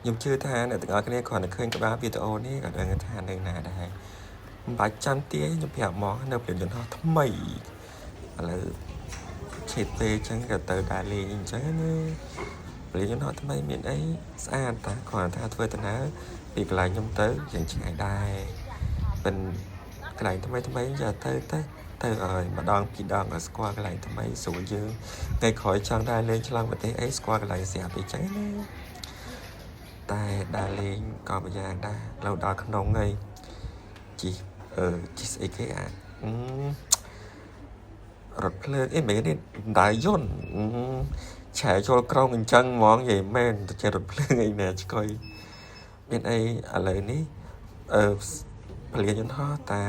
ខ្ញុំជឿថាអ្នកទាំងអស់គ្នាគ្រាន់តែឃើញក្បាលវីដេអូនេះក៏ដឹងថានៅណាដែរមិនបាច់ចាំទាយខ្ញុំប្រាប់មកនៅព្រលានយន្តហោះថ្មីឥឡូវឆេតពេលអញ្ចឹងក៏ទៅដើរលេងអញ្ចឹងណាព្រលានយន្តហោះថ្មីមានអីស្អាតតាគ្រាន់តែថាធ្វើដំណើរពីកន្លែងខ្ញុំទៅយ៉ាងឆ្ងាយដែរប៉ិនកន្លែងថ្មីថ្មីយកទៅទៅទៅឲ្យម្ដងពីរដងឲ្យស្គាល់កន្លែងថ្មីស្រួលយើងថ្ងៃក្រោយចង់ដើរលេងឆ្លងប្រទេសអីស្គាល់កន្លែងស្រាប់អីចឹងណា តែដើរលេងក៏ម្យ៉ាងដែរឡូវដល់ក្នុងហើយជីអឺជីស្អីគេអាអឺរថភ្លើងអីមែនទេដើរយន្តអឺឆែចូលក្រុងអញ្ចឹងហ្មងនិយាយមែនទៅចេះរថភ្លើងអីណាឆ្កុយមានអីឥឡូវនេះអឺពលានយន្តហោះតា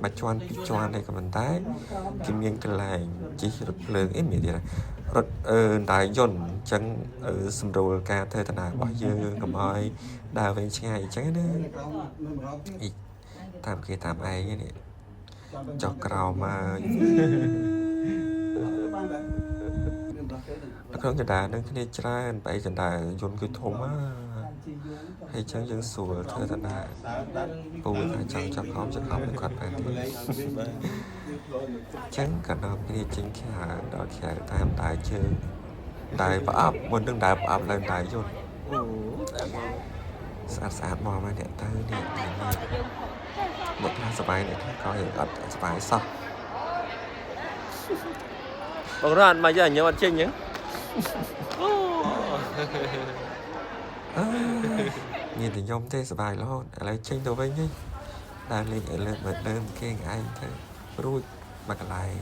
មួយជាន់ពីរជាន់អីក៏មិនតែគេមានកន្លែងជិះរថភ្លើងអីមានទៀតរថអឺដើរយន្តអញ្ចឹងអឺសម្រួលការធ្វើដំណើររបស់យើងកុំឲ្យដើរវែងឆ្ងាយអញ្ចឹងណាអីតាមគេតាមឯងនេះចុះក្រោមហើយនៅក្នុងចណ្ដាលនឹងគ្នាច្រើនបែកចណ្ដាលយន្តគឺធំណាហើយអញ្ចឹងយើងស្រួលធ្វើដំណើរពូថាចង់ចាប់ខំចាប់ខំនឹងគាត់បានទេ ចឹងក៏នាំគ្នាចេញក្រៅដល់ក្រៅតាមដើរជើងដើរប្រអប់មុននឹងដើរប្រអប់ឡើងដើរយន្ត អូតែមក ស្អាតស្អាតមកមកអ្នកទៅនេះនេះអ្នកខ្លះសប្បាយអ្នកខ្លះក៏រៀងអត់សប្បាយសោះ បងរ៉ាត់មកយកញ៉ាំអត់ចេញហ៎អូ អើយមានតែខ្ញុំទេសប្បាយរហូតឥឡូវចេញទៅវិញហីដើរលេងឲ្យលើកមកដើមគេងឯងទៅរួចមកកន្លែង